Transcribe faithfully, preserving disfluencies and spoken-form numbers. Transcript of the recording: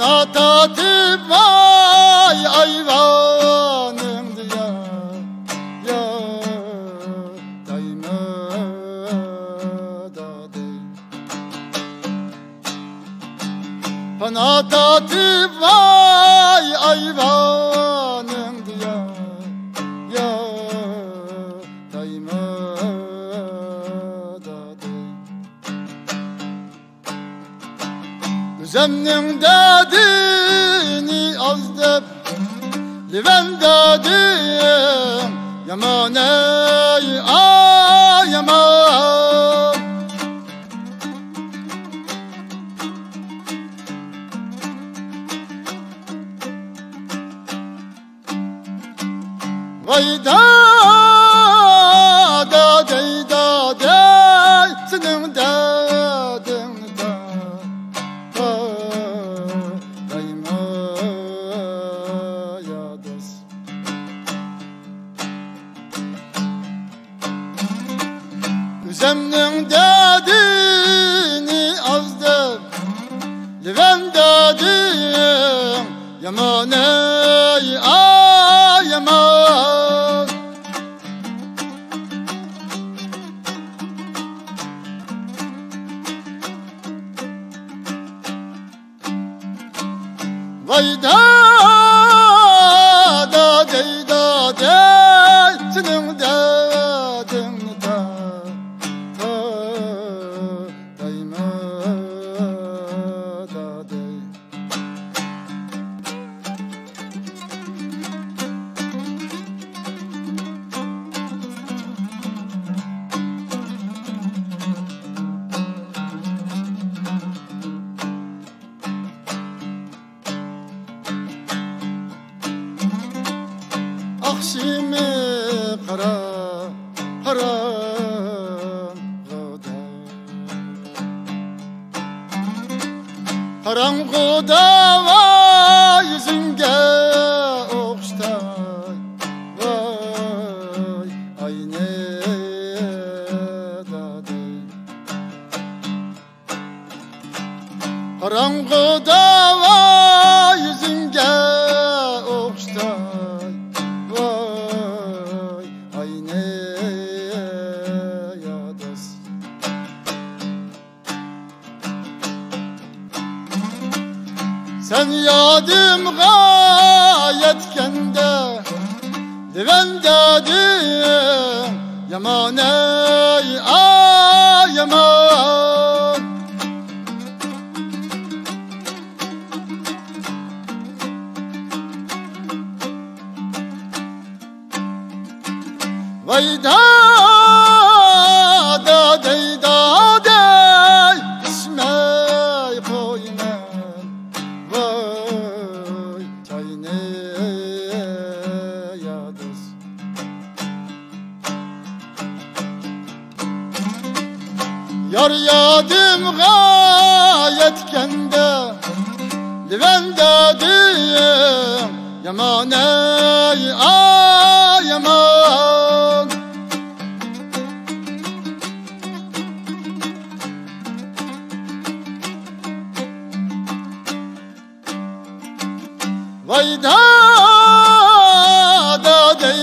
تارتىپ ۋاي ئايۋانىڭدا يا، يا، دەيمە دادەي. پانا تارتىپ ۋاي ئايۋانىڭدا يا، يا، دەيمە دادەي. ئۆزەمنىڭ دەردىنى ئاز دەپ، لېۋەن دەردىڭ يامان ئەي، ئاي، يامان. ۋاي دادەي، دادەي، سېنىڭ دەردىڭنى تارتايمەن يا دوست. ئۆزەمنىڭ دەردىنى ئاز دەپ، لېۋەن دەردىڭ يامان ئەي، ئاي، يامان. ۋاي دادەي، دادەي، سېنىڭ دەردىڭنى تارتايمەن دادەي. ئاخشىمى قارا، قاراڭغۇدا، قاراڭغۇدا ۋاي يۈزۈڭگە ئوخشىتاي ۋاي ئاينى دادەي. قاراڭغۇدا ۋاي يۈزۈڭگە ئوخشىتاي ۋاي ئاينى يا دوست. سەن يادىمغا يەتكەندە، لېۋەن دەردىڭ يامان ئەي، ئاي، يامان. ۋاي دادەي، دادەي، ئىچمەي قويىمەن ۋاي چاينى يا دوست. يار يادىمغا يەتكەندە، لېۋەن دەردىڭ يامان ئەي، ئاي، يامان. ۋاي دادەي، دادەي،